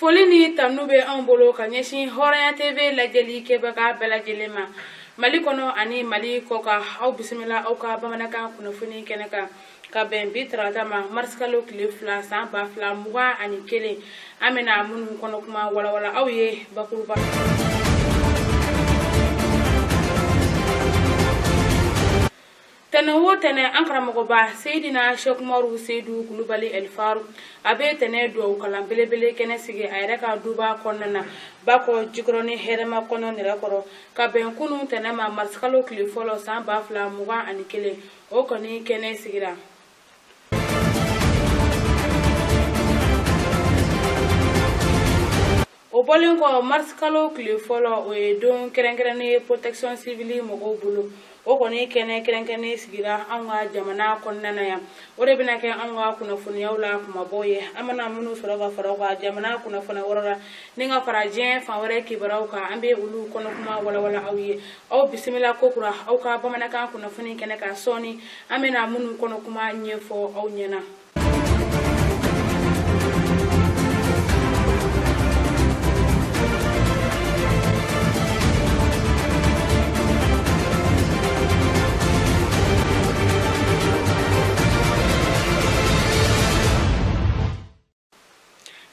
Foli ni tanu bɛ anw bolo ka ɲɛsin Hɔrɔnya TV lajɛli kɛbaga bɛɛ lajɛlen ma Mali kɔnɔ ani Mali kɔkan. Aw bisimila aw ka bamanankan kunnafoni kɛnɛ kan ka bɛn bi tarata ma marisikalo tile 2 san 2021. An bɛna minnu kɔnɔ kuma walawala aw ye bakuruba. Tɛnɛ o tɛnɛ an karamɔgɔba Seyidina Cheikh Umaru Seyidu Kulubali El Faru a bɛ tɛnɛ duwawu kalan belebele kɛnɛ sigi a yɛrɛ ka duba kɔnɔna na Bakɔ Jikɔrɔni hɛrɛma kɔnɔ nɛrɛkɔrɔ ka bɛn kunun tɛnɛ ma marisikalo tile fɔlɔ san 2021. O kɔni kɛnɛ sigira. O bɔlen kɔ marisikalo tile fɔlɔ o ye don kɛrɛnkɛrɛnnen ye protection civile mɔgɔw bolo. O kɔni kɛnɛ kɛrɛnkɛrɛnnen sigira anw ka jamana kɔnɔna na yan. O de bɛna kɛ anw ka kunnafoniyaw la kumabaw ye. An mana minnu sɔrɔ ka fara o kan jamana kunnafoniya wɛrɛ la ni ka fara diɲɛ fan wɛrɛ kibaruyaw kan, an bɛ olu kɔnɔkuma walawala aw ye. Aw bisimila kokura aw ka bamanankan kunnafoni kɛnɛ kan sɔɔni. An bɛna minnu kɔnɔkuma ɲɛfɔ aw ɲɛna.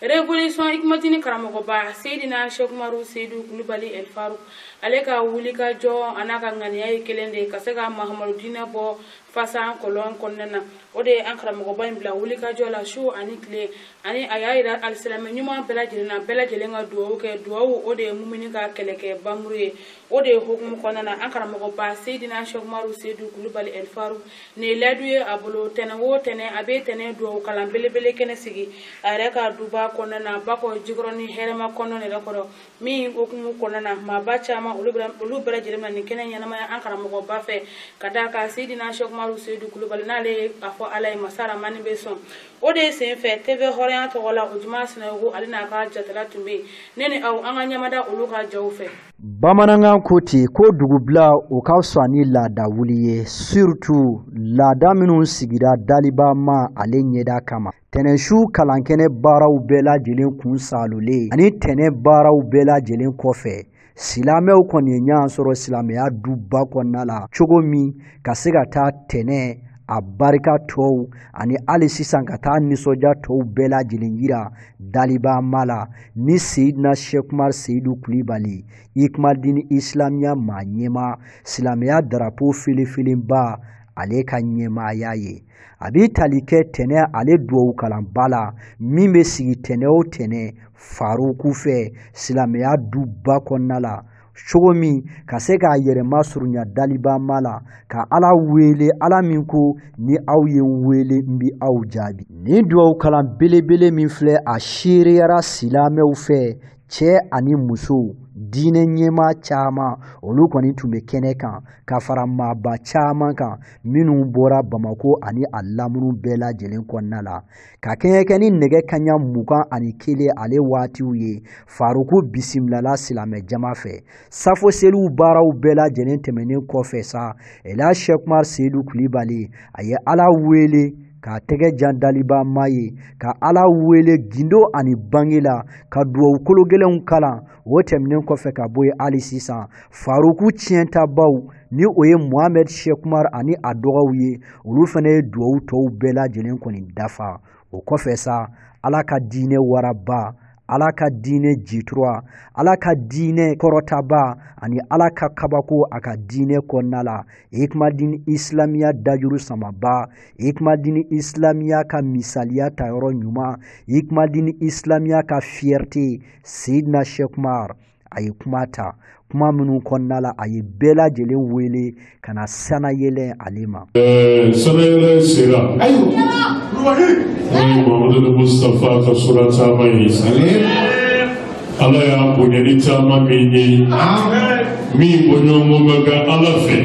Révolution Hikmatini karamɔgɔba Seyidina Cheikh Umaru Seyidu Kulubali El Faru ale ka wuli ka jɔ a n'a ka ŋaniya ye kelen de ye ka se ka Mahamadu diinɛ bɔ fasan kɔlɔn kɔnɔna na. O de ye an karamɔgɔba in bila wuli ka jɔ la su ani tile, ani a y'a yira alisilamɛ ɲuman bɛɛ lajɛlen na, bɛɛ lajɛlen ka duwawu kɛ. Duwawu o de ye mumini ka kɛlɛkɛ bamuru ye. O de ye hukumu kɔnɔna na an karamɔgɔba Seyidina Cheikh Umaru Seyidu Kulubali El Faru nin ye layidu ye a bolo. Tɛnɛ o tɛnɛ a bɛ tɛnɛ duwawu kalan belebele kɛnɛ sigi a yɛrɛ ka duba kɔnɔna na Bakɔ Jikɔrɔni hɛrɛma kɔnɔ nɛrɛ kɔrɔ, min hukumu kɔnɔna na maaba caman olu bɛɛ lajɛlen na nin kɛnɛ ɲɛnamaya an karamɔgɔba fɛ ka d'a kan Seyidina Cheikh Umaru Seyidu Kulubali n'ale ye a fɔ Ala ye masa Ramani bɛ sɔn. O de sen fɛ TV Hɔrɔnya tɔgɔ la Ojuma Sinayogo ale n'a ka jatala tun bɛ yen. Ne ni aw an ka ɲɛmada olu ka jaw fɛ. Bamanankan ko ten ko dugubila o ka fisa ni laada wuli ye, surtout laada minnu sigira daliba ma ale ɲɛda kama. Tɛnɛnsu kalankɛnɛ baaraw bɛɛ lajɛlen kun salolen ani tɛnɛ baaraw bɛɛ lajɛlen kɔfɛ, silamɛw kɔni ye ɲɔgɔn sɔrɔ silamɛya duba kɔnɔna la cogo min ka se ka taa tɛnɛ a barika tɔw ani hali sisan ka taa nisɔndiya tɔw bɛɛ lajɛlen yira daliba ma la ni Seyidina Cheikh Umaru Seyidu Kulibali Hikmadini Islamiya maa ɲɛmaa silamɛya darapo felefelenba ale ka ɲɛmaaya ye. A bɛ tali kɛ tɛnɛ ale duwawu kalanba la min bɛ sigi tɛnɛ o tɛnɛ Faruku fɛ silamɛya duba kɔnɔna la cogo min ka se k'a yɛrɛ masurunya daliba ma la ka Ala wele, Ala min ko ni aw ye n wele n bɛ aw jaabi. Nin duwawu kalan belebele min filɛ a seereyara silamɛw fɛ, cɛ ani muso, diinɛ ɲɛmaa caman olu kɔni tun bɛ kɛnɛ kan ka fara maaba caman kan minnu bɔra Bamako ani a lamunu bɛɛ lajɛlen kɔnɔna la. Ka kɛɲɛ kɛ ni nɛgɛ kanɲɛ 21 ale waatiw ye, Faruku bisimilala silamɛ jama fɛ. Safo seliw baaraw bɛɛ lajɛlen tɛmɛnen kɔfɛ sa, Ela Cheikh Umaru Seyidu Kulibali a ye Ala wele k'a tɛgɛ jan daliba ma ye, ka Ala wele gindo ani bange la, ka duwawu kolo gɛlɛnw kalan. O tɛmɛnen kɔfɛ ka bɔ yen hali sisan, Faruku tiɲɛtabaw ni o ye Mohamed Cheikh Umaru ani a dɔgɔw ye, olu fana ye duwawu tɔw bɛɛ lajɛlen kɔni dafa. O kɔfɛ sa, Ala ka diinɛ waraba, Ala ka diinɛ jitura, Ala ka diinɛ kɔrɔtaba ani Ala ka kabako a ka diinɛ kɔnɔna la, Hikmadini Islamiya dajuru samaba, Hikmadini Islamiya ka misaliya tayɔrɔ ɲuman, Hikmadini Islamiya ka fierté, Seyidina Cheikh Umaru a ye kuma ta, kuma minnu kɔnɔna la a ye bɛɛ lajɛlen wele ka na sanayɛlɛ ale ma. Sanayɛlɛ sera. O ye Muhamadu Mustafa ka sura caman ye. Ala y'a bonya ni caman min ye, min bɔɲɔgɔnko bɛ kɛ Ala fɛ,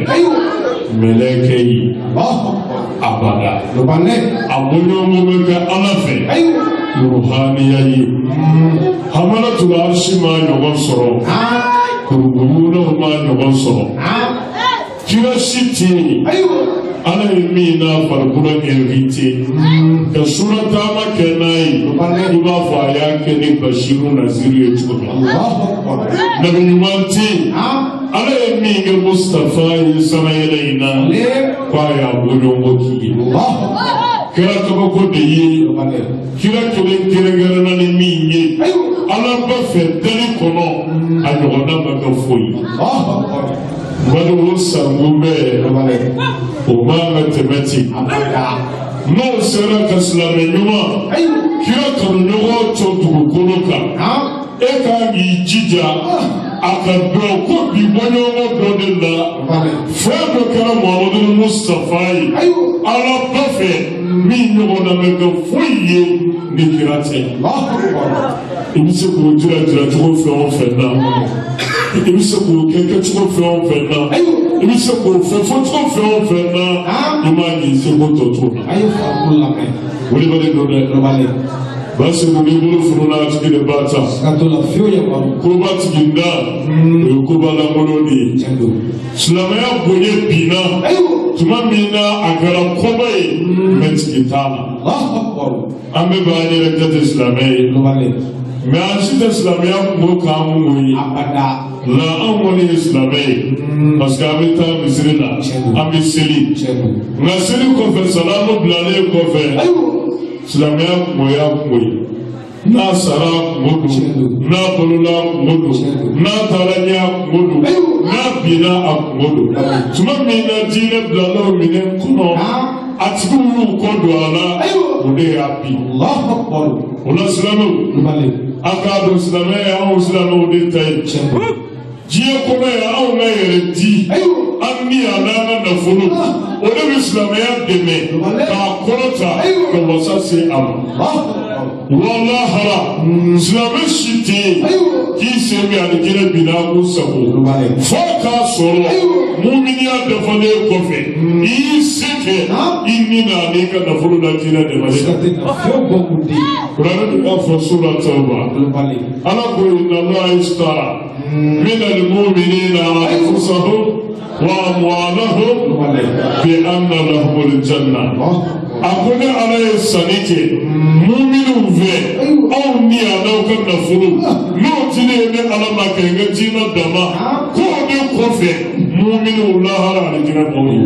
mɛlɛkɛ ye abada. A bɔɲɔgɔnko bɛ kɛ Ala fɛ, ruhaniya ye. Hamalatu arsi ma ɲɔgɔn sɔrɔ, kurukuyunaw ma ɲɔgɔn sɔrɔ, kira si tɛ yen. Ala ye min n'a farikolo invité ka surataama kɛ n'a ye i b'a fɔ a y'a kɛ ni Basiru Naziru ye cogo min nabi ɲuman tɛ yen Ala ye min kɛ Mustafa ye sanayɛlɛ in na k'a y'a bɔɲɔgɔnko k'i ye kira kabako de ye kira kelen kɛrɛnkɛrɛnna ni min ye Ala b'a fɛ dali kɔnɔ a ɲɔgɔnna ma kɛ foyi ye. Baliwo sango bɛɛ o man ka tɛmɛ ten n'o sera ka silamɛ ɲuman kira kanuɲɔgɔn to dugukolo kan e kan k'i jija a ka dɔn ko bi bɔɲɔgɔn dɔ de la fɛn dɔ kɛra Muhamadu Mustafa ye Ala ba fɛ min ɲɔgɔnna ma kɛ foyi ye ni kira tɛ i bɛ se k'o jira jiracogo fɛn o fɛn na i bɛ se k'o kɛ kɛcogo fɛn o fɛn na i bɛ se k'o fɔ fɔcogo fɛn o fɛn na i m'a ɲi seko tɔ t'o la. Wulibali don dɛ. Basiru n'i bolo fununa a tigi de b'a ta. Koba tigi da o ye koba lankolon de ye. Silamɛya bonya binna tuma min na a kɛra koba ye mɛ tigi t'a la. An bɛ b'an yɛrɛ jate silamɛ ye. Mɛ an si tɛ silamɛya kungo k'an mun ye. La anw kɔni ye silamɛ ye parce que an bɛ taa misiri la an bɛ seli nka seli kɔfɛ salamu bilalen kɔfɛ silamɛya kungo y'a kungo ye n'a sara a kungo don n'a balola a kungo don n'a taara ɲɛ a kungo don n'a binna a kungo don tuma min na diinɛ bilala o minɛn kɔnɔ a tigiw y'u kɔ don a la o de y'a bin o la silamɛw a k'a dɔn silamɛya ye anw silamɛw de ta ye diɲɛ kɔnɔ yan anw ka yɛrɛ di an ni a n'an ka nafolo o de bɛ silamɛya dɛmɛ k'a kɔrɔta ka wasa se a ma walahara silamɛ si tɛ yen k'i sen bɛ alijinɛ binna k'u sago fo k'a sɔrɔ muminiya dafalen kɔfɛ i y'i se kɛ i ni na n'i ka nafolo la diinɛ dɛmɛ. Kuranɛ de b'a fɔ sura Tawba Ala ko inna Allaha ishtara mina al-mu'minina anfusahum wa amwalahum bi anna lahumul janna. A ko ne Ala ye sanni kɛ muminw fɛ aw ni a n'aw ka nafolo n'o dilen ye ne Ala ma ka n ka diinɛ dama k'o de kɔfɛ muminw lahara alijinɛ b'aw ye.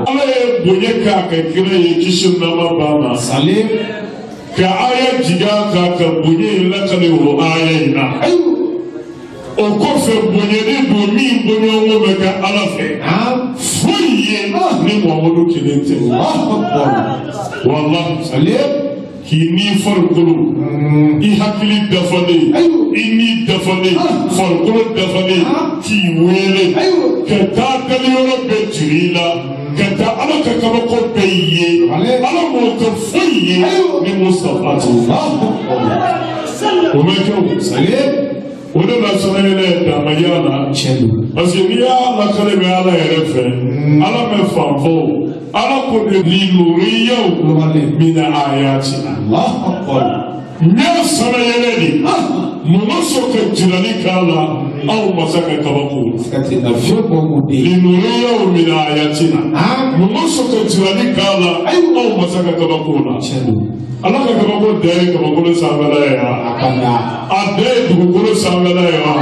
Ala ye bonya k'a ka kira ye kisi nɛɛma b'a ma ka aya jigin a kan ka bonya in lakale o aya in na. O kɔfɛ bonyani don min bɔɲɔgɔnko bɛ kɛ Ala fɛ foyi ye ni Muhamadu kelen tɛ. Walahi k'i ni farikolo i hakili dafalen i ni dafalen farikolo dafalen k'i wele ka taa daliyɔrɔ bɛɛ jiri i la ka taa Ala ka kabako bɛɛ ye Ala m'o kɛ foyi ye ni Mustafa tɛ. O bɛ kɛ o. O de la sanayɛlɛ damaya la parce que n'i y'a lakale bɛ Ala yɛrɛ fɛ Ala bɛ fan fɔ Ala ko de linuriyaw mina ayatina n y'a sanayɛlɛ de mun ma sɔn ka jirali k'a la aw masa ka kabako linuriyaw mina ayatina mun ma sɔn ka jirali k'a la aw masa ka kabako la. Ala ka kabako da ye kabakolo sanfɛla ye wa a da ye dugukolo sanfɛla ye wa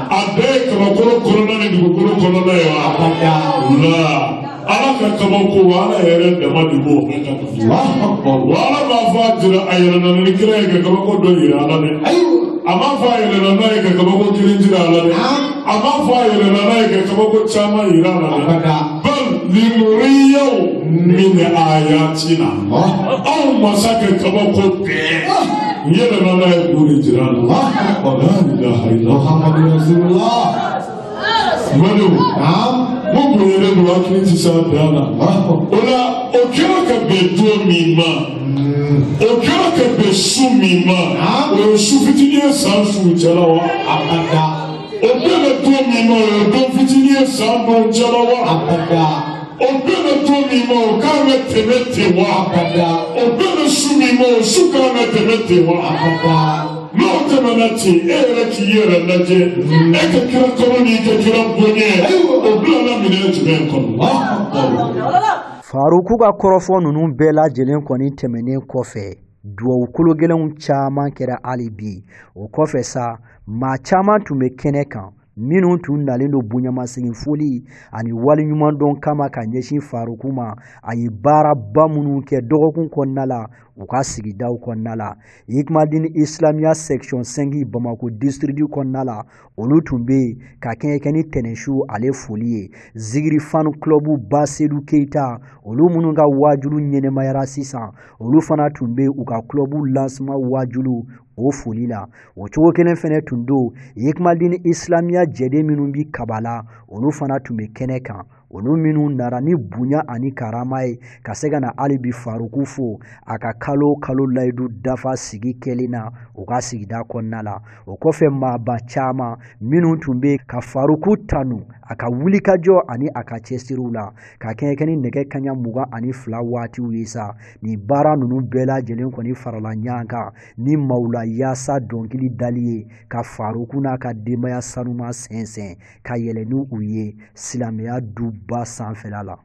a da ye kabakolo kɔnɔna ni dugukolo kɔnɔna ye wa la Ala ka kabako Ala yɛrɛ dama de b'o kɛ ka wa Ala b'a fɔ a jira a yɛlɛnna ni kira ye ka kabako dɔ yira a la dɛ a m'a fɔ a yɛlɛnna n'a ye ka kabako kelen jira a la dɛ a m'a fɔ a yɛlɛnna n'a ye ka kabako caman yira a la dɛ bal linuriyaw min ayatina anw masa ka kabako bɛɛ n yɛlɛnna n'a ye k'o de jira a la. La ilaha illallah Muhammadu Rasulullah. Maliw mo bonyalen don hakili tɛ se a dan na o la o kɛra ka bɛn don min ma o kɛra ka bɛn su min ma o ye su fitinin ye san suw cɛla wa o bɛnna don min ma o ye don fitinin ye san dɔw cɛla wa o bɛnna don min ma o kan ka tɛmɛ ten wa o bɛnna su min ma o su kan ka tɛmɛ ten wa n'o tɛmɛna ten e yɛrɛ k'i yɛrɛ lajɛ e ka kira kɔnɔ n'i ka kira bonya o bilala minɛn jumɛn kɔnɔ. Faruku ka kɔrɔfɔ ninnu bɛɛ lajɛlen kɔni tɛmɛnen kɔfɛ, duwawu kolo gɛlɛnw caman kɛra hali bi. O kɔfɛ sa, maa caman tun bɛ kɛnɛ kan minnu tun nalen don bonyamasegin foli ani waleɲumandɔn kama ka ɲɛsin Faruku ma a ye baaraba minnu kɛ dɔgɔkun kɔnɔna la u ka sigidaw kɔnɔna la. Hikmadini Islamiya section 5 Bamako district kɔnɔna la, olu tun bɛ yen ka kɛɲɛ kɛ ni tɛnɛnsu ale foli ye. Zigiri fan club Basedu Keita, olu minnu ka waajulu ɲɛnɛmayara sisan, olu fana tun bɛ u ka club lancement waajulu o foli la. O cogo kelen fɛnɛ tun don Hikmadini Islamiya jɛden minnu bi Kabala, olu fana tun bɛ kɛnɛ kan, olu minnu nara ni bonya ani karama ye ka se ka na hali bi Faruku fo a ka kalo kalo layidu dafa sigi kɛlen na u ka sigida kɔnɔna la. O kɔfɛ maaba caman minnu tun bɛ ka Faruku tanu a ka wulikajɔ ani a ka cɛsiriw la ka kɛɲɛ kɛ ni nɛgɛ kanɲɛ 22 waatiw ye sa. Nin baara ninnu bɛɛ lajɛlen kɔni farala ɲɔgɔn kan ni mawula yaasa dɔnkili dali ye ka Faruku n'a ka denbaya sanuma sɛnsɛn ka yɛlɛ ni u ye silamɛya duba sanfɛla la.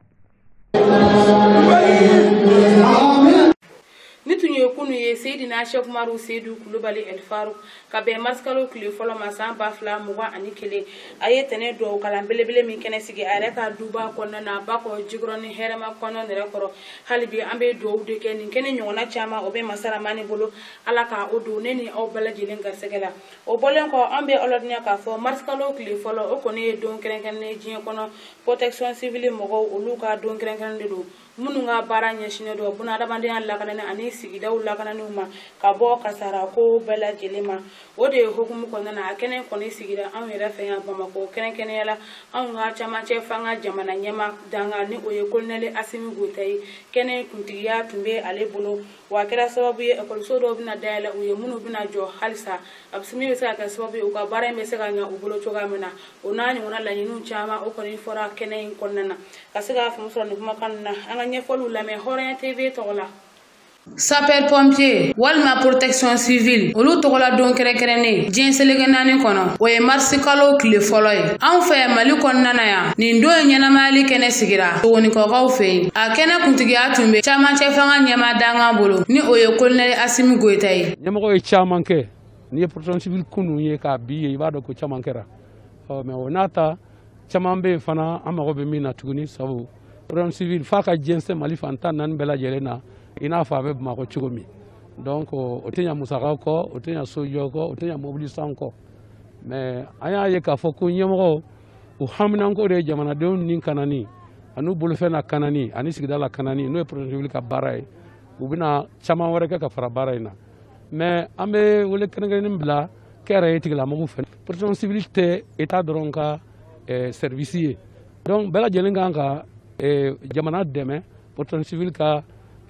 Ni tun ye kunu ye Seydina Cheikh Umaru Seydou Kulubali El Farouk ka bɛn marisikalo tile fɔlɔ ma san 2021, a ye tɛnɛ duwawu kalan belebele min kɛnɛ sigi a yɛrɛ ka duba kɔnɔna na Bakɔ Jikɔrɔni hɛrɛma kɔnɔ nɛrɛ kɔrɔ. Hali bi an bɛ duwawu de kɛ nin kɛnɛ ɲɔgɔnna caman o bɛ masaramani bolo, Ala ka o don ne ni aw bɛɛ lajɛlen garisɛgɛ la. O bɔlen kɔ, an bɛ aw ladɔnniya k'a fɔ marisikalo tile fɔlɔ o kɔni ye don kɛrɛnkɛrɛnnen ye diɲɛ kɔnɔ. Protection civile mɔgɔw olu ka don kɛrɛnkɛrɛnnen de don, minnu ka baara ɲɛsinnen don bunahadamadenya lakanani ani sigidaw lakananiw ma ka bɔ kasara ko bɛɛ lajɛlen ma. O de ye hukumu kɔnɔna na a kɛnɛ kɔni sigira anw yɛrɛ fɛ yan Bamakɔ, kɛrɛnkɛrɛnnenya la anw ka camancɛ fanga jamana ɲɛma danga ni o ye kolonɛli Asimi Goyita ye. Kɛnɛ kuntigiya tun bɛ ale bolo, wa a kɛra sababu ye ekɔliso dɔw bɛna dayɛlɛ u ye minnu bɛna jɔ halisa, a bɛ min bɛ se ka kɛ sababu ye u ka baara in bɛ se ka ɲɛ u bolo cogoya min na. O n'a ɲɔgɔnna laɲiniw caman o kɔni fɔra kɛnɛ in kɔnɔna na. Ka se k'a faamu sɔrɔ nin kumakan ninnu na, an ka ɲɛfɔliw lamɛn Hɔrɔnya TV tɔgɔ la. Sapeur pompier walima protection civile olu tɔgɔla don kɛrɛnkɛrɛnnen diɲɛ seleke naani kɔnɔ, o ye marisi kalo tile fɔlɔ ye anw fɛ Mali kɔnɔna na yan. Nin don in ɲɛnamayali kɛnɛ sigira Sogonikɔkaw fɛ yen. A kɛnɛ kuntigiya tun bɛ camancɛ fanga ɲɛmaa dankan bolo ni o ye kolonɛli Asimi Goyita ye. Ɲɛmɔgɔ ye caman kɛ, n'i ye protection civile kunun ye k'a bi ye, i b'a dɔn ko caman kɛra. Mɛ o n'a ta caman bɛ yen fana an mago bɛ min na tuguni, sabu protection civile f'a ka jɛnsɛn Mali fan 14 bɛɛ lajɛlen na i n'a fɔ a bɛ Bamakɔ cogo min. Donc o tɛ ɲɛ musakaw kɔ, o tɛ ɲɛ sojɔ kɔ, o tɛ ɲɛ mobili san kɔ. Mais an y'a ye k'a fɔ ko ɲɛmɔgɔw u haminanko de ye jamanadenw ni kanani ani bolofɛn na kanani ani sigida la kanani, n'o ye protection civile ka baara ye. U bɛna caman wɛrɛ kɛ ka fara baara in na. Mais an bɛ wele kɛrɛnkɛrɛnnen bila kɛnyɛrɛye tigilamɔgɔw fɛ. Protection civile tɛ État dɔrɔn ka service ye, donc bɛɛ lajɛlen kan ka jamana dɛmɛ protection civile ka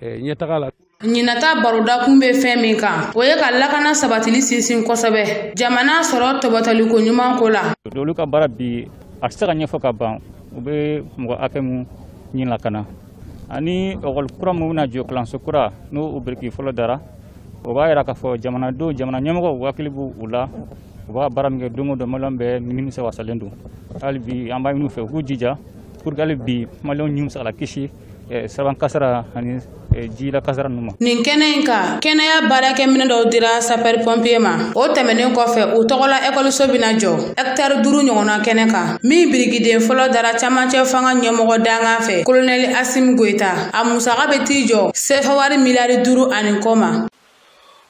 ɲɛtaga la. Ɲinata barodakun bɛ fɛn min kan, o ye ka lakana sabatili sinsin kosɛbɛ jamana sɔrɔ tɔbɔtɔliko ɲuman ko la. Olu ka baara bi a tɛ se ka ɲɛfɔ ka ban. U bɛ mɔgɔ hakɛ mun ɲini lakana ani ekɔli kura mun bɛna jɔ, kalanso kura n'o biriki fɔlɔ dara, o b'a yira k'a fɔ jamanadenw, jamana ɲɛmɔgɔw u hakili b'u la, u b'a baara min kɛ don o don, maliyɛnw bɛɛ nimisi wasalen don. Hali bi an b'a ɲini u fɛ u k'u jija pour que hali bi maliyɛnw ni bɛ se ka kisi siraban kasara ani jila kasara ninnu ma. Nin kɛnɛ in kan, kɛnɛya baarakɛminɛ dɔw dira sapeur pompier ma. O tɛmɛnen kɔfɛ, u tɔgɔla ekɔliso bɛna jɔ hɛkitari 5 ɲɔgɔnna kɛnɛ kan, min birikiden fɔlɔ dara camancɛ fanga ɲɛmɔgɔ dankan fɛ kolonɛli Asimi Goyita. A musaka bɛ t'i jɔ sefa wari miliyari 5 ani kɔ ma.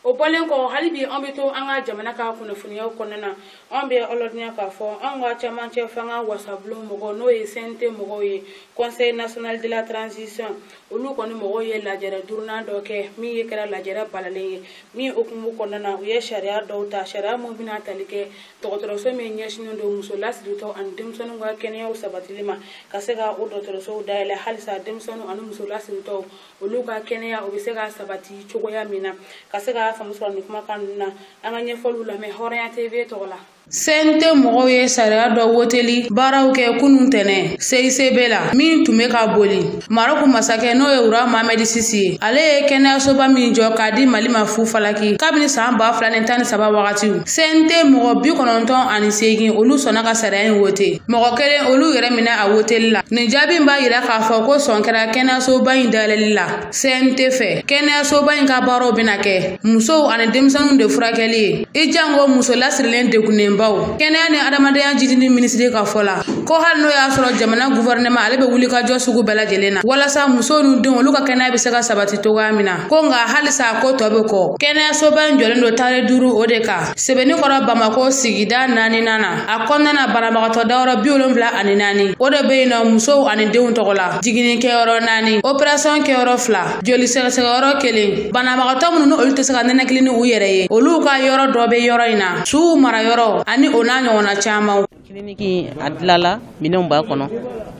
O bɔlen kɔ, hali bi an bɛ to an ka jamana ka kunnafoniyaw kɔnɔna na. An bɛ aw ladɔnniya k'a fɔ anw ka camancɛ fanga wasabulon mɔgɔw, n'o ye CNT mɔgɔw ye, Conseil national de la transition, olu kɔni mɔgɔw ye lajɛrɛ duurunan dɔ kɛ min ye kɛra lajɛrɛ balalen ye, min hukumu kɔnɔna na u ye sariya dɔw ta, sariya mun bɛna tali kɛ dɔgɔtɔrɔso min ɲɛsinnen don muso lasiritɔ ani denmisɛnninw ka kɛnɛyaw sabatili ma, ka se ka o dɔgɔtɔrɔsow dayɛlɛ halisa denmisɛnninw ani muso lasiritɔw olu ka kɛnɛya o bɛ se ka sabati cogoya min na. Ka se ka faamu sɔrɔ nin kumakan ninnu na, an ka ɲɛfɔliw lamɛn Hɔrɔnya TV tɔgɔ la. CNT mɔgɔw ye sariya dɔ woteli baaraw kɛ kunun tɛnɛ CICB la min tun bɛ ka boli. Marɔku masakɛ n'o ye Roi Mohamed VI ye, ale ye kɛnɛyasoba min jɔ k'a di Mali ma fu falaki kabini san 2013 wagatiw. CNT mɔgɔ 98 olu sɔnna ka sariya in wote. Mɔgɔ kelen olu yɛrɛ minɛ a woteli la. Nin jaabi in b'a yira k'a fɔ ko sɔn kɛra kɛnɛyasoba in dayɛlɛli la CNT fɛ. Kɛnɛyasoba in ka baaraw bɛna kɛ musow ani denmisɛnninw de furakɛli ye, i jango muso lasirilen degunnenba. Kɛnɛya ni adamadenya jidini minisiri ka fɔ la ko hali n'o y'a sɔrɔ jamana gouvernement ale bɛ wuli ka jɔ sugu bɛɛ lajɛlen na walasa musow ni denw olu ka kɛnɛya bɛ se ka sabati cogoya min na, ko nka halisa ko tɔ bɛ kɔ. Kɛnɛyasoba in jɔlen don tare 5 o de kan Sɛbɛnnikɔrɔ Bamakɔ sigida 4nan na. A kɔnɔna na banabagatɔ dayɔrɔ 74 o de bɛ yen nɔ musow ani denw tɔgɔ la, jiginnikɛyɔrɔ 4, opération kɛyɔrɔ 2, joli sɛgɛsɛgɛyɔrɔ 1. Banabagatɔ minnu ni olu tɛ se ka nɛnɛkili ni u yɛrɛ ye, olu ka yɔrɔ dɔ bɛ yɔrɔ in na, suw marayɔrɔ ani o n'a ɲɔgɔnna caman. Kiliniki a dilala, minɛnw b'a kɔnɔ,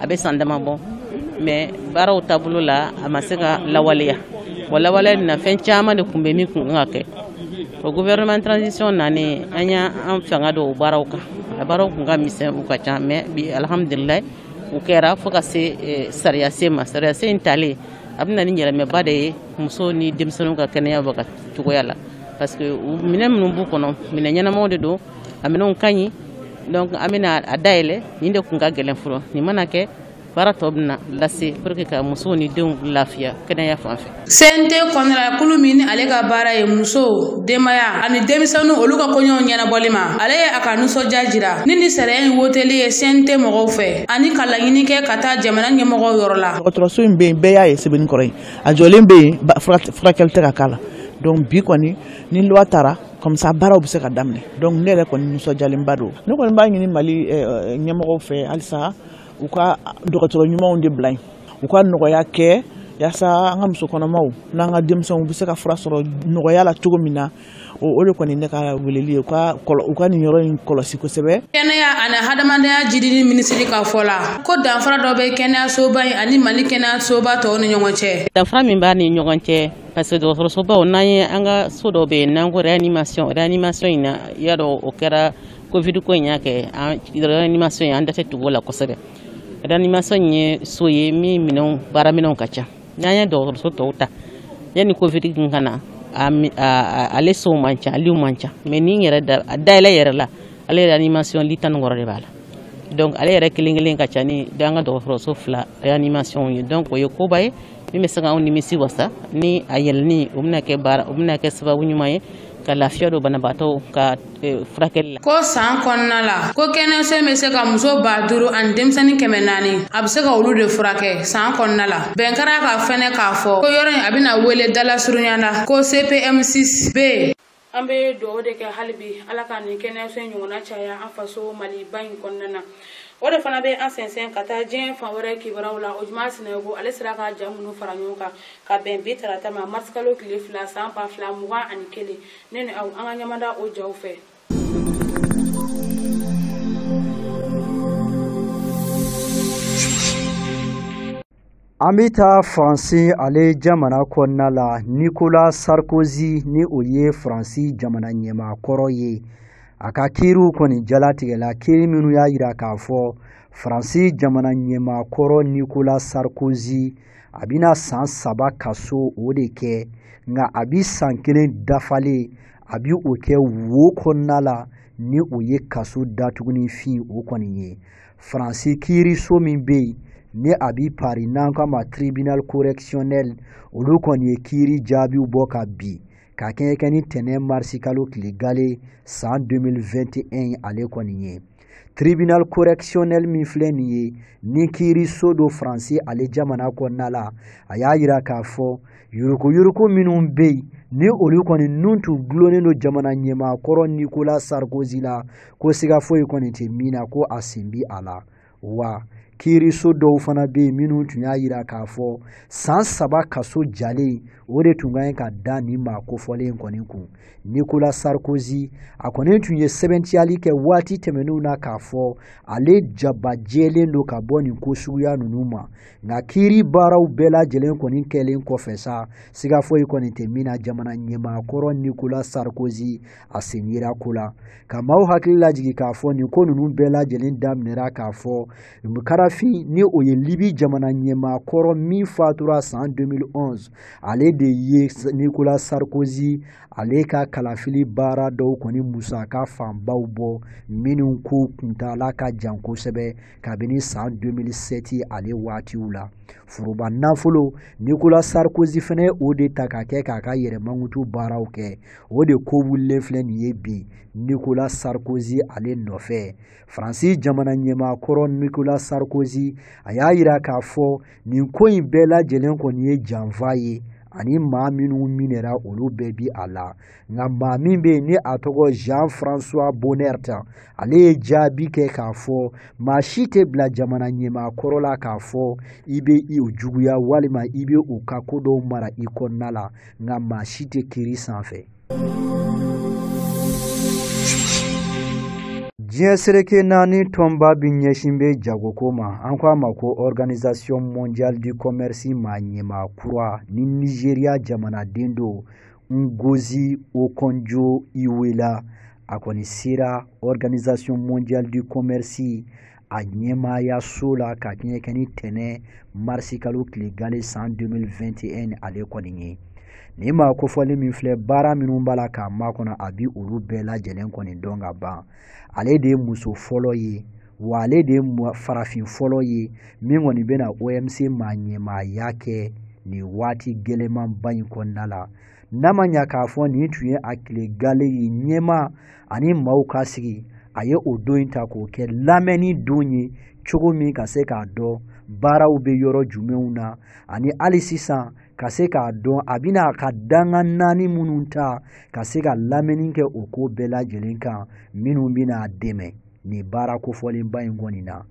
a bɛ san dama bɔ, mais baaraw taabolo la a ma se ka lawaleya. Wa lawaleya nin na fɛn caman de tun bɛ min kun kan ka kɛ. O gouvernement transition nanen, an y'an fanga don o baaraw kan. A baaraw kun ka misɛn, u ka ca, mais bi alhamdulilayi u kɛra fo ka se sariya sen ma. Sariya sen in talen a bɛ na ni yɛlɛmaba de ye musow ni denmisɛnninw ka kɛnɛya bɛ ka cogoya la, parce que minɛn minnu b'u kɔnɔ, minɛn ɲɛnamaw de don, a minɛnw ka ɲi. Donc an bɛna a dayɛlɛ, nin de kun ka gɛlɛn fɔlɔ. Nin mana kɛ, baara tɔ bɛna lase pour que ka musow ni denw lafiya kɛnɛya fan fɛ. CNT kɔnɔna kulu min ni ale ka baara ye musow, denbaya ani denmisɛnninw olu ka koɲɛw ɲɛnabɔli ma, ale ye a ka nisɔndiya jira ni sariya in woteli ye CNT mɔgɔw fɛ ani ka laɲini kɛ ka taa jamana ɲɛmɔgɔw yɔrɔ la. Dɔgɔtɔrɔso in bɛ yen, bɛɛ y'a ye Sɛbɛnnikɔrɔ yen, a jɔlen bɛ yen, furakɛli tɛ ka k'a la. Donc bi kɔni ni loi taara comme ça baaraw bɛ se ka daminɛ. Donc ne yɛrɛ kɔni nisɔndiyalenba don. Ne kɔni b'a ɲini Mali ɲɛmɔgɔw fɛ halisa u ka dɔgɔtɔrɔ ɲumanw de bila yen, u ka nɔgɔya kɛ yaasa an ka musokɔnɔmaw n'an ka denmisɛnw bɛ se ka fura sɔrɔ nɔgɔya la cogo min na. O de kɔni ne ka weleli ye, u ka nin yɔrɔ in kɔlɔsi kosɛbɛ. Kɛnɛya ani hadamadenya jidini minisiri ka fɔ la ko danfara dɔ bɛ kɛnɛyasoba in ani Mali kɛnɛyasoba tɔw ni ɲɔgɔn cɛ. Danfara min b'a ni ɲɔgɔn cɛ, parce que dɔgɔtɔrɔsobaw n'an ye an ka so dɔw bɛ yen n'an ko réanimation in na, i y'a dɔn o kɛra Covid ko in y'a kɛ, réanimation in an da tɛ tugu o la kosɛbɛ. Réanimation in ye so ye min minɛnw baaraminɛnw ka ca. N'an ye dɔgɔtɔrɔso tɔw ta yanni Covid kun ka na, ale sow man ca, aliw man ca, mais ni yɛrɛ a dayɛlɛ yɛrɛ la, ale réanimation lit 16 de b'a la. Donc ale yɛrɛ kelen kelen ka ca ni an ka dɔgɔtɔrɔso 2 réanimation ye. Donc o ye koba ye min bɛ se k'anw nimisi wasa ni a yɛlɛnni o bɛna kɛ baara, o bɛna kɛ sababu ɲuman ye ka lafiya don banabaatɔw ka furakɛli la. Ko san kɔnɔna la ko kɛnɛyaso in bɛ se ka muso 5000 ani denmisɛnnin 400 a bɛ se ka olu de furakɛ san kɔnɔna la. Bɛn kɛra ka fɛnɛ k'a fɔ ko yɔrɔ in a bɛna wele dalasurunya la ko CPM6B. An bɛ dugawu de kɛ hali bi Ala ka nin kɛnɛyaso in ɲɔgɔnna caya an faso Maliba in kɔnɔna na. O de fana bɛ an sɛnsɛn ka taa diɲɛ fan wɛrɛ kibaruyaw la. O Juma Sinayogo ale sera ka ja minnu fara ɲɔgɔn kan ka bɛn bi tarata ma marisikalo tile 2 san 2021. Ne ni aw an ka ɲamada o jaw fɛ. An bɛ taa Faransi ale jamana kɔnɔna la. Nicolas Sarkozy ni o ye Faransi jamana ɲɛmaa kɔrɔ ye, a ka kiiriw kɔni jalatigɛla, kiiri minnu y'a yira k'a fɔ Faransi jamana ɲɛmaa kɔrɔ Nicolas Sarkozy a bɛna san 3 kaso o de kɛ, nka a bɛ san 1 dafalen a bɛ o kɛ wo kɔnɔna la ni o ye kaso datuguni fin o kɔni ye. Faransi kiiriso min bɛ yen ni a bɛ Paris n'an k'a ma tribunal correctionnel, olu kɔni ye kiiri jaabiw bɔ ka bi ka kɛɲɛ kɛ ni tɛnɛn marisikalo tile gale san 2021 ale kɔni ye. Tribunal correctionnel min filɛ nin ye ni kiiriso do Faransi ale jamana kɔnɔna la, a y'a yira k'a fɔ yuruguyurugu minnu bɛ yen ni olu kɔni nun tun gulonnen don jamana ɲɛmaa kɔrɔ Nicolas Sarkozy la, ko siga foyi kɔni tɛ min na ko a sen bi a la. Wa Kiiriso dɔw fana bɛ yen minnu tun y'a jira k'a fɔ san 3 kaso jalen o de tun ka ɲi ka da nin maa kofɔlen kɔni kun. Nicolas Sarkozy a kɔni tun ye sɛbɛntiyali kɛ waati tɛmɛnenw na k'a fɔ ale jaba jɛlen don ka bɔ nin ko suguya ninnu ma, nka kiiri baaraw bɛɛ lajɛlen kɔni kɛlen kɔfɛ sa, siga foyi kɔni tɛ min na jamana ɲɛmaa kɔrɔ Nicolas Sarkozy a sen yera ko la. Ka maaw hakili lajigin k'a fɔ nin ko ninnu bɛɛ lajɛlen daminɛra k'a fɔ Kadafi ni o ye Libi jamana ɲɛmaa kɔrɔ min fatura san 2011, ale de ye Nicolas Sarkozy ale ka kalafili baara dɔw kɔni musaka fanbaw bɔ minnu ko kuntaala ka jan kosɛbɛ kabini san 2007 ale waatiw la. Foroba nafolo Nicolas Sarkozy fɛnɛ o de ta ka kɛ k'a ka yɛrɛmankutu baaraw kɛ, o de ko wulilen filɛ nin ye bi Nicolas Sarkozy ale nɔfɛ. Faransi jamana ɲɛmaa kɔrɔ Nicolas Sarkozy a y'a jira k'a fɔ nin ko in bɛɛ lajɛlen kɔni ye janfa ye ani maa minnu minɛra olu bɛɛ bi a la. Nka maa min bɛ yen ni a tɔgɔ Jean-François Bohnert, ale ye jaabi kɛ k'a fɔ maa si tɛ bila jamana ɲɛmaa kɔrɔ la k'a fɔ i bɛ i juguya walima i bɛ u ka ko dɔw mara i kɔnɔna la, nka maa si tɛ kiiri sanfɛ. Diɲɛ seleke naani tɔnba bi ɲɛsin bɛ jagoko ma, an ko a ma ko Organisation mondiale du commerce maa ɲɛmaa kura ni Nigeria jamanaden don Ngozi Okonjo-Iweala, a kɔni sera Organisation mondiale du commerce a ɲɛmaayaso la ka kɛɲɛ kɛ ni tɛnɛ marisikalo tile gale san 2021 ale kɔni ye. Nin maa kofɔlen min filɛ, baara minnu b'a la k'a makɔnɔ a bi olu bɛɛ lajɛlen kɔni dɔn ka ban. Ale de ye muso fɔlɔ ye, wa ale de ye farafin fɔlɔ ye min kɔni bɛna OMC maa ɲɛmaaya kɛ nin waati gɛlɛnmanba in kɔnɔna la. N'a ma ɲa k'a fɔ nin tun ye a tile gale ye ɲɛmaa ani maaw ka sigi, a ye o don in ta k'o kɛ lamɛnni don ye cogo min ka se k'a dɔn baaraw bɛ yɔrɔ jumɛnw na, ani hali sisan ka se k'a dɔn a bɛna a ka danga naani minnu ta ka se ka lamɛnni kɛ o ko bɛɛ lajɛlen kan minnu bɛna a dɛmɛ nin baara kofɔlenba in kɔni na.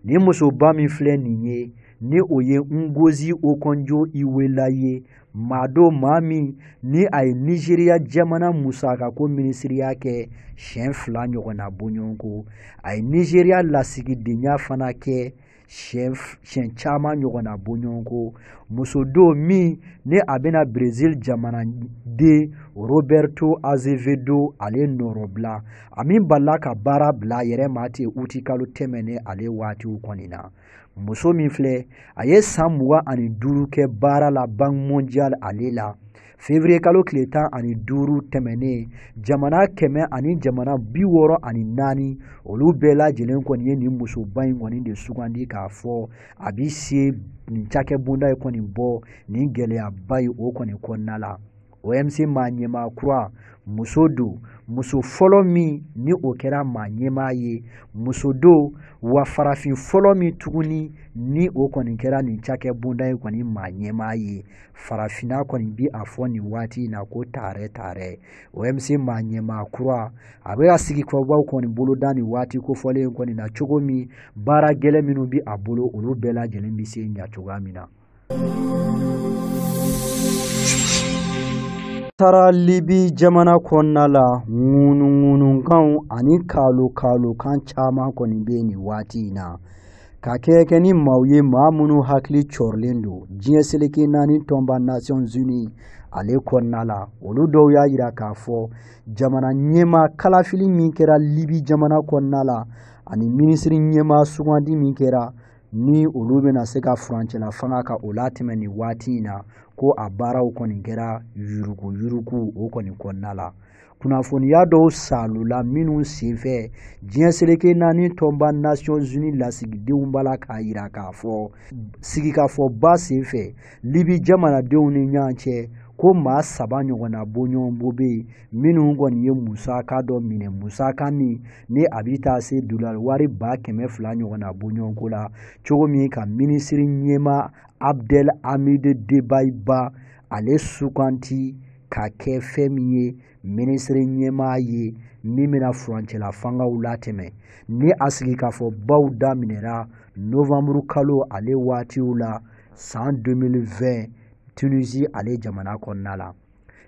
Nin musoba min filɛ nin ye, ni o ye Ngozi Okonjo-Iweala ye, maa don maa min ni a ye Nigeria jamana musakako minisiriya kɛ siɲɛ 2 ɲɔgɔnna bɔɲɔgɔnko, a ye Nigeria lasigidenya fana kɛ siɲɛ caman ɲɔgɔnna bɔɲɔgɔnko. Muso don min ni a bɛna Brésil jamanaden Roberto Azevedo ale nɔrɔbila, a min balila ka baara bila a yɛrɛ ma ten utikalo tɛmɛnen ale waatiw kɔni na. Muso min filɛ, a ye san 25 kɛ baara la Banque mondiale ale la. Février kalo tile 15 tɛmɛnen, jamana 100 ani jamana 64 olu bɛɛ lajɛlen kɔni ye nin musoba in kɔni de sugandi k'a fɔ a bi se nin cakɛbonda in kɔni bɔ nin gɛlɛyaba ye o kɔni kɔnɔna la. OMC maa ɲɛmaa kura muso don, muso fɔlɔ min ni o kɛra maa ɲɛmaa ye, muso don wa farafin fɔlɔ min tuguni ni o kɔni kɛra nin cakɛbonda in kɔni maa ɲɛmaa ye. Farafinna kɔni bi a fɔ nin waati in na ko taarɛ taarɛ. OMC maa ɲɛmaa kura a bɛ ka sigikafɔbaw kɔni boloda nin waati kofɔlen kɔni na cogo min baara gɛlɛn minnu bi a bolo olu bɛɛ lajɛlen bɛ se ɲa cogoya min na. Taara Libi jamana kɔnɔna la, ŋunuŋunukanw ani kalokalokan caman kɔni bɛ nin waati in na ka kɛ ni maaw ye maa minnu hakili cɔrilen don diɲɛ seleke naani tɔnba Nations Unies ale kɔnɔna la. Olu dɔw y'a jira k'a fɔ jamana ɲɛmaa kalafili min kɛra Libi jamana kɔnɔna la ani minisiri ɲɛmaa sugandi min kɛra ni olu bɛna se ka furancɛla fanga ka o latɛmɛ nin waati in na, ko a baaraw kɔni kɛra yuruguyurugu o kɔni kɔnɔna la. Kunnafoniya dɔw salola minnu senfɛ diɲɛ seleke naani tɔnba Nations Unies lasigidenw b'a la k'a jira k'a fɔ sigikafɔba senfɛ Libi jamanadenw ni ɲɔgɔn cɛ ko maa 3 ɲɔgɔnna bɔɲɔgɔnbo bɛ yen minnu kɔni ye musaka dɔ minɛ, musaka min ni a bɛ taa se dolari wari 200,000 ɲɔgɔnna bɔɲɔgɔnko la cogo min ka minisiri ɲɛmaa Abdel Hamid Dbeibah ale suganti ka kɛ fɛn min ye minisiri ɲɛmaa ye min bɛna furancɛla fangaw latɛmɛ. Ni a sigikafɔbaw daminɛra novembre kalo ale waatiw la san 2020 Tunisie ale jamana kɔnɔna la.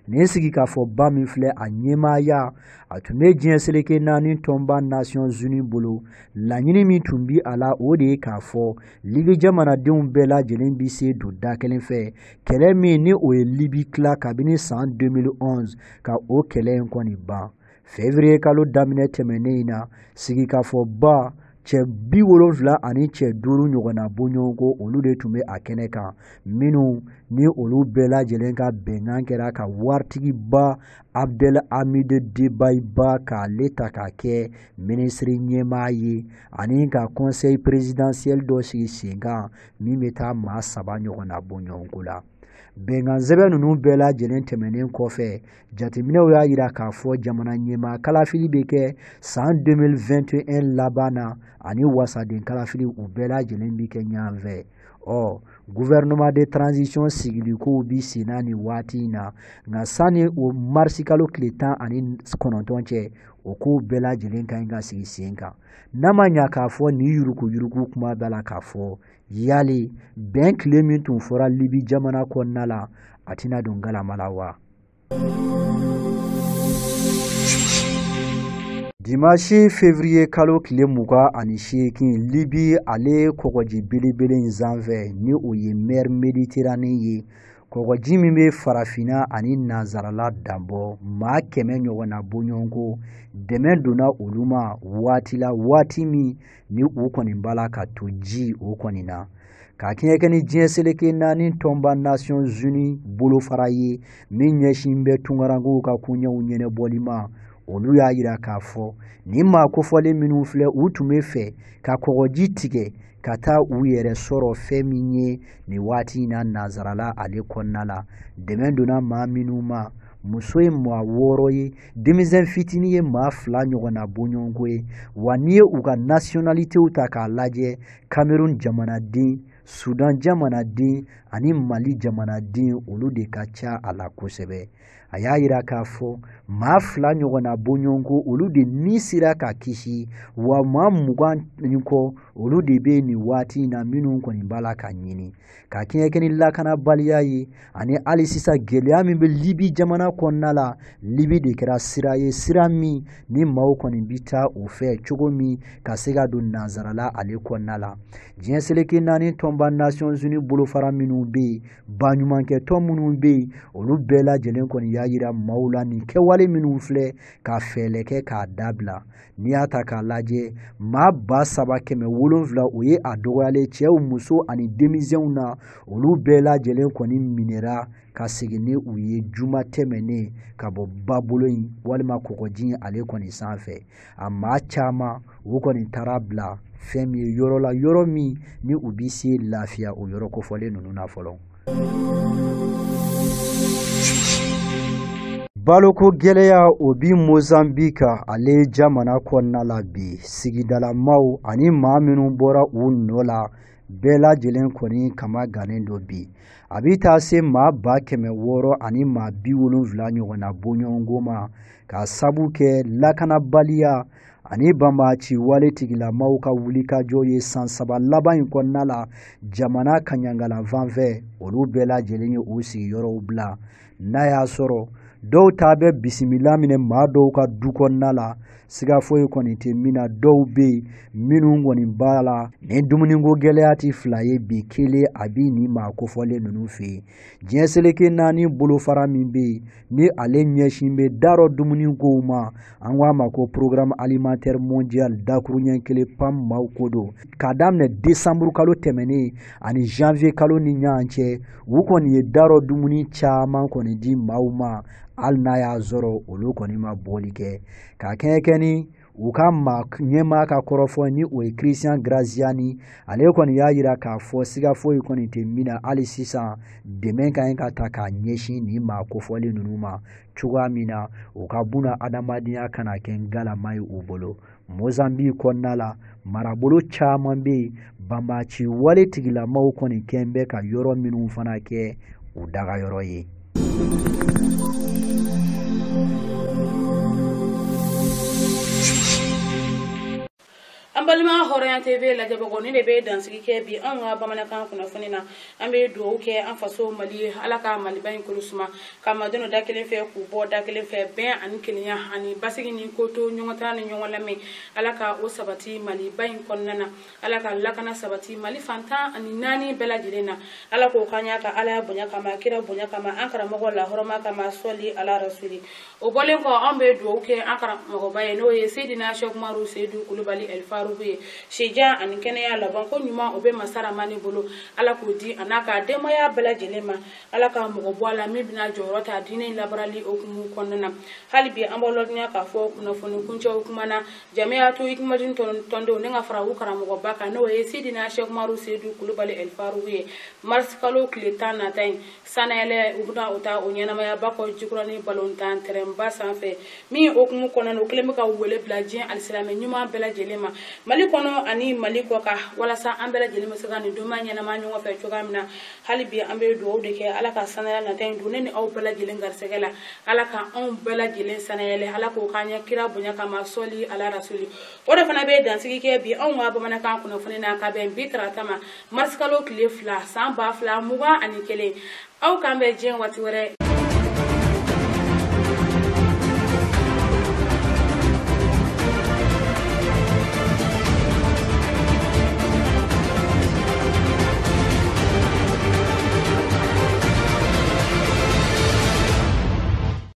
Nin sigikafɔba min filɛ a ɲɛmaaya a tun bɛ diɲɛ seleke naani tɔnba Nations Unies bolo. Laɲini min tun bi a la o de ye k'a fɔ Libi jamanadenw bɛɛ lajɛlen bi se don da kelen fɛ kɛlɛ min ni o ye Libi tila kabini san 2011 ka o kɛlɛ in kɔni ban. Février kalo daminɛ tɛmɛnen in na sigikafɔba cɛ 75 ani cɛ 5 ɲɔgɔnna bɔɲɔgɔnko olu de tun bɛ a kɛnɛ kan minnu ni olu bɛɛ lajɛlen ka bɛnkan kɛra ka waritigiba Abdel Hamid Dbeibah k'ale ta k'a kɛ minisiri ɲɛmaa ye ani ka conseil présidentiel dɔ sigi sen kan min bɛ taa maa 3 ɲɔgɔnna bɔɲɔgɔnko la. Bɛnkan sɛbɛn ninnu bɛɛ lajɛlen tɛmɛnen kɔfɛ jateminɛw y'a jira k'a fɔ jamana ɲɛmaa kalafili bɛ kɛ san 2021 laban na ani wasaden kalafili u bɛɛ lajɛlen bɛ kɛ ɲɔgɔn fɛ. Ɔ gouvernement de transition sigilikow bi sen na nin waati in na, nka sanni o marisi kalo tile 19 cɛ o kow bɛɛ lajɛlen ka ɲi ka sigi sen kan. N'a ma ɲa k'a fɔ nin yuruguyurugu kuma b'a la k'a fɔ yali bɛn tile min tun fɔra Libi jamana kɔnɔna la a tɛna don galama la wa? Dimanche février kalo tile 28 Libi ale kɔgɔji belebele in sanfɛ ni o ye mer Méditerranée ye, kɔgɔji min bɛ farafinna ani nanzarala danbɔ maa 100 ɲɔgɔnna bɔɲɔgɔnko dɛmɛ donna olu ma waati la waati min ni u kɔni b'a la ka to ji o kɔni na. Ka kɛɲɛ kɛ ni diɲɛ seleke naani tɔnba Nations Unies bolofara ye min ɲɛsin bɛ tunkarankew ka koɲɛw ɲɛnabɔli ma, olu y'a jira k'a fɔ nin maa kofɔlen minnu filɛ u tun bɛ fɛ ka kɔgɔji tigɛ ka taa u yɛrɛ sɔrɔ fɛn min ye nin waati in na nanzarala ale kɔnɔna la. Dɛmɛ donna maa minnu ma, muso ye maa 6 ye, denmisɛn fitinin ye maa 2 ɲɔgɔnna bɔɲɔgɔnko ye. Wa n'i ye u ka nationalitéw ta k'a lajɛ, Cameroun jamanaden, Sudan jamanaden ani Mali jamanaden olu de ka ca a la kosɛbɛ. A y'a jira k'a fɔ maa 2 ɲɔgɔnna bɔɲɔgɔnko olu de ni sera ka kisi, wa maa 20 ni kɔ olu de bɛ nin waati in na minnu kɔni b'a la ka ɲini. Ka kɛɲɛ kɛ ni lakanabaliya ye ani hali sisan gɛlɛya min bɛ Libi jamana kɔnɔna la, Libi de kɛra sira ye, sira min ni maaw kɔni bɛ taa o fɛ cogo min ka se ka don nanzarala ale kɔnɔna la. Diɲɛ seleke naani tɔnba Nations Unies bolofara minnu bɛ yen, baɲumankɛtɔn minnu bɛ yen, olu bɛɛ lajɛlen kɔni y'a jira maaw la nin kɛwale minnu filɛ ka fɛɛrɛ kɛ k'a dabila. N'i y'a ta k'a lajɛ maa 3700 o ye a dɔgɔyalen cɛw, muso ani denmisɛnw na, olu bɛɛ lajɛlen kɔni minɛra ka segin ni u ye juma tɛmɛnen ka bɔ babolo in walima kɔgɔji in ale kɔni sanfɛ. A maa caman u kɔni taara bila fɛn min ye yɔrɔ la, yɔrɔ min ni u bɛ se lafiya o yɔrɔ kofɔlen ninnu na fɔlɔ. Baloko gɛlɛya o bi Mozambique ale jamana kɔnɔna la bi. Sigidalamaw ani maa minnu bɔra u nɔ la bɛɛ lajɛlen kɔni kama gannen don bi. A bɛ taa se maa 600 ani maa 70 ɲɔgɔnna bɔɲɔgɔnko ma ka sabu kɛ lakanabaliya ani banbaanci wale tigilamaw ka wulikajɔ ye san 3 laban in kɔnɔna la jamana kaɲangala fan fɛ. Olu bɛɛ lajɛlen ye u sigiyɔrɔw bila. N'a y'a sɔrɔ dɔw ta bɛ bisimila minɛ maa dɔw ka du kɔnɔna la, siga foyi kɔni tɛ min na. Dɔw bɛ yen minnu kɔni b'a la ni dumuniko gɛlɛya tɛ fila ye bi, kelen a bɛ nin maa kofɔlen ninnu fɛ yen. Diɲɛ seleke naani bolofara min bɛ yen ni ale ɲɛsin bɛ darɔ dumunikow ma, an ko a ma ko programme alimentaire mondial, dakuruɲɛ kelen PAM maaw ko don. K'a daminɛ décembre kalo tɛmɛnen ani janvier kalo ni ɲɔgɔn cɛ, u kɔni ye darɔ dumuni caman kɔni di maaw ma, hali n'a y'a sɔrɔ olu kɔni ma bɔli kɛ. Ka kɛɲɛ kɛ ni u ka maa ɲɛmaa ka kɔrɔfɔ ni o ye Christian Graziani, ale kɔni y'a jira k'a fɔ siga foyi kɔni tɛ min na hali sisan dɛmɛ ka ɲi ka ta k'a ɲɛsin nin maa kofɔlen ninnu ma cogoya min na u ka buna adamadenya kana kɛ ngalama ye u bolo. Mozambique kɔnɔna la marabolo caman bɛ yen, banbaanci wale tigilamaw kɔni kɛn bɛ ka yɔrɔ minnu fana kɛ u dagayɔrɔ ye. An balima Hɔrɔnya TV lajɛbagaw, ni de bɛ dansigi kɛ bi anw ka bamanankan kunnafoni na. An bɛ dugawu kɛ an faso Mali ye, Ala ka Maliba in kolo suma ka madenw da kelen fɛ k'u bɔ da kelen fɛ, bɛn ani kelenya ani basigi ni koto ɲɔgɔn ta ni ɲɔgɔn lamɛn, Ala ka o sabati Maliba in kɔnɔna na. Ala ka lakana sabati Mali fantan ani naani bɛɛ lajɛlen na. Ala k'o k'an y'a ka Ala bonya kama, kira bonya kama, an karamɔgɔ la hɔrɔma kama, sɔli ala rasuli. O bɔlen kɔ, an bɛ dugawu kɛ an karamɔgɔba ye, n'o ye Seydina Sɛkumaru Seyidu Kulubali Ɛlifaruku ye. Sijan ani kɛnɛya laban ko ɲuman, o bɛ masaramani bolo, Ala k'o di a n'a ka denbaya bɛɛ lajɛlen ma. Ala ka mɔgɔ bɔ a la min bɛna jɔyɔrɔ ta diinɛ in labarali hukumu kɔnɔna na. Hali bi an b'aw ladɔnniya k'a fɔ kunnafoni kuncɛw kuma na, Jamiyatu Hikmadin tɔndenw ne ka fara u karamɔgɔba kan, n'o ye Seydina Sɛkumaru Seyidu Kulubali Ɛlifaruku ye, marisi kalo tile 10 nata in, sanayɛlɛ u bɛna o ta o ɲɛnamaya ba kɔ Jikɔrɔni balontan tɛrɛnba sanfɛ. Min hukumu kɔnɔna na, u kɛlen bɛ ka wele bila diɲɛ alisilamɛ ɲuman bɛɛ lajɛlen ma, Mali kɔnɔ ani Mali kɔ kan, walasa an bɛɛ lajɛlen bɛ se ka nin donba ɲɛnama ɲɔgɔn fɛ cogoya min na. Hali bi an bɛ dugawu de kɛ, Ala ka sanayɛlɛ nata in don ne ni aw bɛɛ lajɛlen garisɛgɛ la. Ala ka anw bɛɛ lajɛlen sanayɛlɛ, Ala k'o k'an ɲɛ kira bonya kama, sɔli ala rasuli. O de fana bɛ dansigi kɛ bi anw ka bamanankan kunnafoni na, ka bɛn bi tarata ma, marisikalo tile 2, san 2021. Aw k'an bɛn diɲɛ waati wɛrɛ.